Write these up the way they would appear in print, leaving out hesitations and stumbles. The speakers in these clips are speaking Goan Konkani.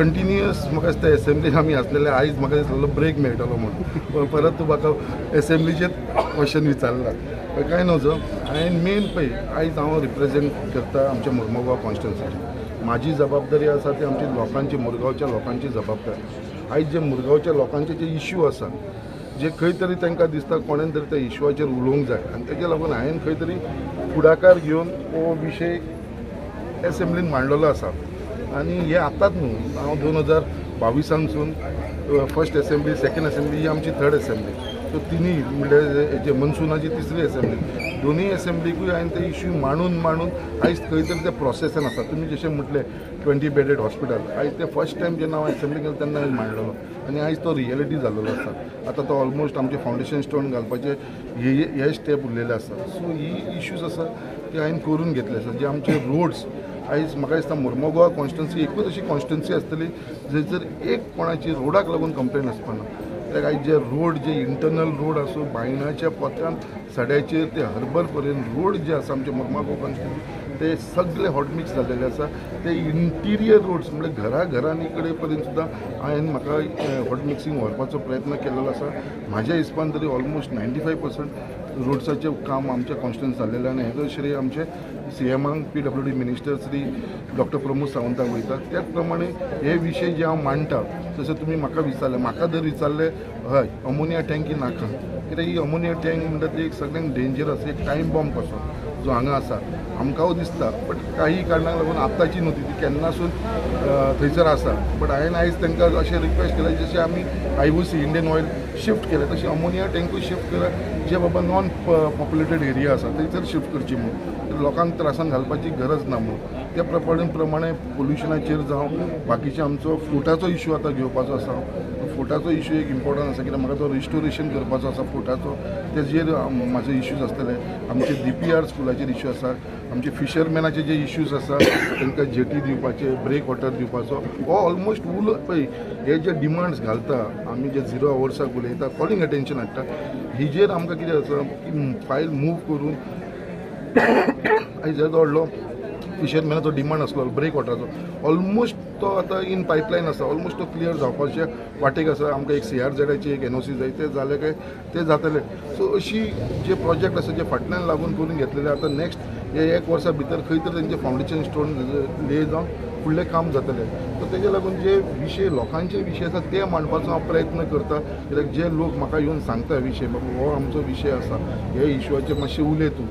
कंटिन्युअस म्हाका दिसता एसेंब्लीन आमी आसलेले, आयज म्हाका दिसलेलो ब्रेक मेळटलो म्हणून, परत तूं म्हाका एसेंब्लीचेर क्वेश्चन विचारला. कांय नजो, हांवें मेन पळय आयज हांव रिप्रेजेंट करता आमच्या मुर्मुगांव कॉन्स्टिट्युन्सीची. म्हाजी जबाबदारी आसा ती आमची लोकांची, मुरगांवच्या लोकांची जबाबदारी. आयज जे मुरगांवच्या लोकांचे जे इश्यू आसा, जे खंय तरी तांकां दिसता कोणेन तरी त्या इश्यूचेर उलोवंक जाय, आनी तेजे लागून हांवें खंय तरी फुडाकार घेवन हो विशय एसेंब्लीन मांडलेलो आसा. आनी हे आतांच न्हू, हांव 2022सानसून फर्स्ट एसेंब्ली, सेकंड एसेंब्ली, ही आमची थर्ड एसेंब्ली, सो तिनूय म्हणल्यार जे मनसुनाची तिसरी एसेंब्ली, दोनूय एसेंब्लीकूय हांवें ते इश्यू मांडून मांडून आयज खंय तरी ते प्रोसेसान आसा. तुमी जशें म्हटलें 20 बेडेड हॉस्पिटल, आयज ते फर्स्ट टायम जेन्ना हांव एसेंब्ली गेलो तेन्ना हांवें मांडलेलो आनी आयज तो रियलिटी जाल्लो आसा. आतां तो ऑलमोस्ट आमचे फावंडेशन स्टोन घालपाचे हे स्टेप उरलेले आसा. सो ही इश्यूज आसा ते हांवें करून घेतले आसा. जे आमचे रोड्स आयज म्हाका दिसता मुर्मुगांव कॉन्स्टिट्युन्सी एकूच अशी कॉन्स्टिट्युन्सी आसतली जंयसर एक कोणाची रोडाक लागून कंप्लेन आसपाना. कित्याक आयज जे रोड, जे इंटरनल रोड आसूं, बायणाच्या पोत्यान सड्याचेर ते हर्बर पर्यंत रोड जे आसा आमचे मुर्मुगांव कॉन्स्टिट्युन्सी ते सगळे हॉटमिक्स जाल्लेले आसा. ते इंटिरियर रोड्स म्हणल्यार घरा घरांनी कडेन पर्यंत सुद्दां हांवें म्हाका हॉटमिक्सिंग व्हरपाचो प्रयत्न केल्लो आसा. म्हाज्या हिसपान तरी ऑलमोस्ट 95% रोड्साचें काम आमच्या कॉन्स्टिट्युन्सी जाल्लेलें. आनी हेजो श्रेय आमचे सीएमांक, PWD minister Shri doctor Pramod सावंताक वयता. त्याच प्रमाणे हे विशय जे हांव मांडटा, जशें तुमी म्हाका विचारलें, म्हाका जर विचारलें हय अमोनिया टँकी नाका, कित्याक ही अमोनिया टँक म्हणटा ती एक सगळ्यांक डेंजरस, एक टायम बॉम्ब कसो जो हांगा आसा आमकांय दिसता. बट काही कारणाक लागून आतांची न्हू ती केन्नासून थंयसर आसा. बट हांवें आयज तांकां अशें रिक्वेस्ट केलें, जशें आमी IOC Indian oil shift केलें तशें अमोनिया टँकूय शिफ्ट करा, जे बाबा नॉन पॉप्युलेटेड एरिया आसा थंयसर शिफ्ट करची म्हणून, लोकांक त्रासान घालपाची गरज ना म्हणून. त्या प्रमाणे पोल्युशनाचेर जावं बाकीचे आमचो फ्रुटाचो इश्यू आतां घेवपाचो आसा. फ्रुटाचो इश्यू एक इम्पॉर्टंट आसा, कित्याक म्हाका तो रिस्टोरेशन करपाचो आसा फ्रुटाचो, तेजेर म्हाजे इश्यूज आसतले. आमचे DPR स्कुलाचेर इश्यू आसा, आमचे फिशरमॅनाचे जे इश्यूज आसा तांकां जेटी दिवपाचे, ब्रेक वॉटर दिवपाचो, हो ऑलमोस्ट उलो पळय हे जे डिमांड्स घालता आमी, जे 0 आवर्साक उलयता, कॉलिंग अटेन्शन हाडटा, हिजेर आमकां कितें आसा की फायल मूव करून आयज व्हडलो फिशरमॅनाचो डिमांड आसलो ब्रेक वॉटराचो, ऑलमोस्ट तो आतां इन पायपलायन आसा, ऑलमोस्ट तो क्लियर जावपाचे वाटेक आसा. आमकां एक CRZाची एक NOC जाय, तें जालें काय तें जातलें. सो अशी जे प्रोजेक्ट आसा जे फाटल्यान लागून करून घेतलेले, आतां नेक्स्ट हे एक वर्सा भितर खंय तरी तेंचे फावंडेशन स्टोन ले जावन फुडलें काम जातलें. सो तेजे लागून जे विशय लोकांचे विशय आसा ते मांडपाचो हांव प्रयत्न करता. कित्याक जे लोक म्हाका येवन सांगता विशय, बाबा हो आमचो विशय आसा, हे इश्यूचेर मातशें उलय तूं,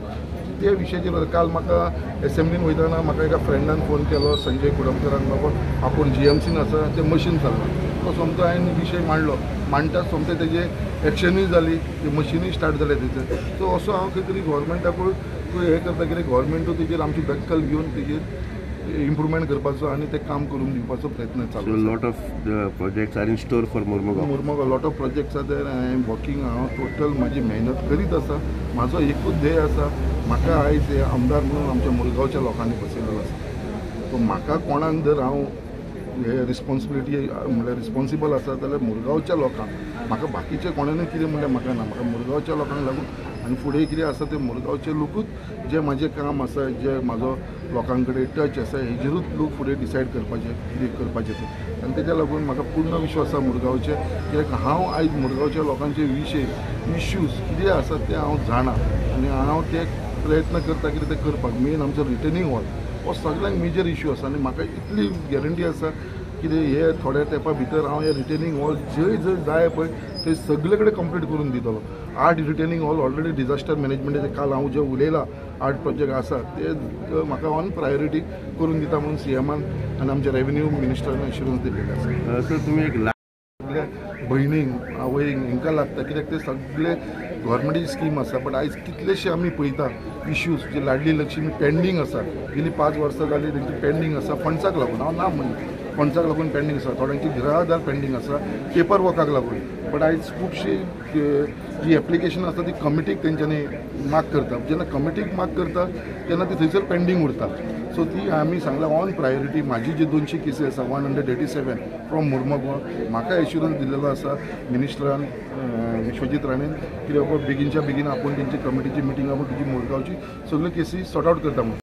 त्या विशयाचेर. काल म्हाका एसेंब्लीन वयतना म्हाका एका फ्रेंडान फोन केलो, संजय कुडमकरान, बाबा आपूण GMCन आसा, तें मशीन चल्लां. तो सोमतो हांवें विशय मांडलो, मांडटा सोमतें तेजें एक्शनूय जाली, तें मशिनूय स्टार्ट जालें तेजें. सो असो हांव खंय तरी गोवोरमेंटाकूय हें करता, कित्याक गोवोरमेंटूय तेजेर आमची दखल घेवन तेजेर इम्प्रुवमेंट करपाचो आनी तें काम करून दिवपाचो प्रयत्न चालू. Lot of projects are in store for Mormugao. Mormugao lot of projects are there. I am working. हांव टोटल म्हाजी मेहनत करीत आसा. म्हाजो एकूच ध्येय आसा, म्हाका आयज हे आमदार म्हणून आमच्या मुरगांवच्या लोकांनी बसयलेलो आसा. सो म्हाका कोणाक जर हांव हे रिस्पॉन्सिबिलिटी म्हणल्यार रिस्पॉन्सिबल आसा जाल्यार मुरगांवच्या लोकांक, म्हाका बाकीचे कोणानूय कितें म्हणल्यार म्हाका ना, म्हाका मुरगांवच्या लोकांक लागून आनी फुडें कितें आसा तें मुरगांवचे लोकूच जे म्हाजें काम आसा, जे म्हाजो लोकां कडेन टच आसा, हेजेरूच लोक फुडें डिसायड करपाचें कितें करपाचें तें. आनी तेज्या लागून म्हाका पूर्ण विश्वास आसा मुरगांवचे, कित्याक हांव आयज मुरगांवच्या लोकांचे विशय इश्यूज कितें आसा ते हांव जाणा आनी हांव ते प्रयत्न करता कितें तें करपाक. मेन आमचो रिटर्निंग वॉल हो सगळ्यांक मेजर इश्यू आसा आनी म्हाका इतली गॅरंटी आसा कितें हे थोड्या तेंपा भितर हांव हे रिटेनिंग हॉल जंय जंय जाय पळय थंय सगळे कडेन कंप्लीट करून दितलो. 8 रिटेनिंग हॉल ऑलरेडी डिजास्टर मॅनेजमेंटाचे काल हांव जे उलयलां 8 प्रोजेक्ट आसा ते म्हाका ऑन प्रायोरिटी करून दिता म्हणून सीएमान आनी आमच्या रेवेन्यू मिनिस्टरान एश्युरन्स दिल्लेलें आसा. सर तुमी एक सगळ्या भयणींक आवयींक हांकां लागता, कित्याक ते सगळे गव्हर्मेंटाची स्कीम आसा. बट आयज कितलेशे आमी पळयता इश्यूज जे लाडली लक्ष्मी पेंडींग आसा, गेली 5 वर्सां जाली तेंची पेंडींग आसा फंड्साक लागून. हांव ना म्हणटा फंड्साक लागून पेंडींग आसा, थोड्यांची घरादार पेंडींग आसा पेपर वर्काक लागून. बट आयज खुबशी जी एप्लिकेशन आसा ती कमिटीक तेंच्यांनी मार्क करता, जेन्ना कमिटीक मार्क करता तेन्ना ती थंयसर पेंडींग उरता. सो ती आमी सांगला ऑन प्रायोरिटी. म्हाजी जी 200 केसी आसा 187 फ्रॉम मुर्मुगांव, म्हाका एश्युरन्स दिलेलो आसा मिनिस्टरान विश्वजीत राणेन की बाबा बेगीनच्या बेगीन आपूण तेंची कमिटीची मिटींग आपूण तुजी मुरगांवची सगळ्यो केसी सॉर्ट आवट करता म्हणून.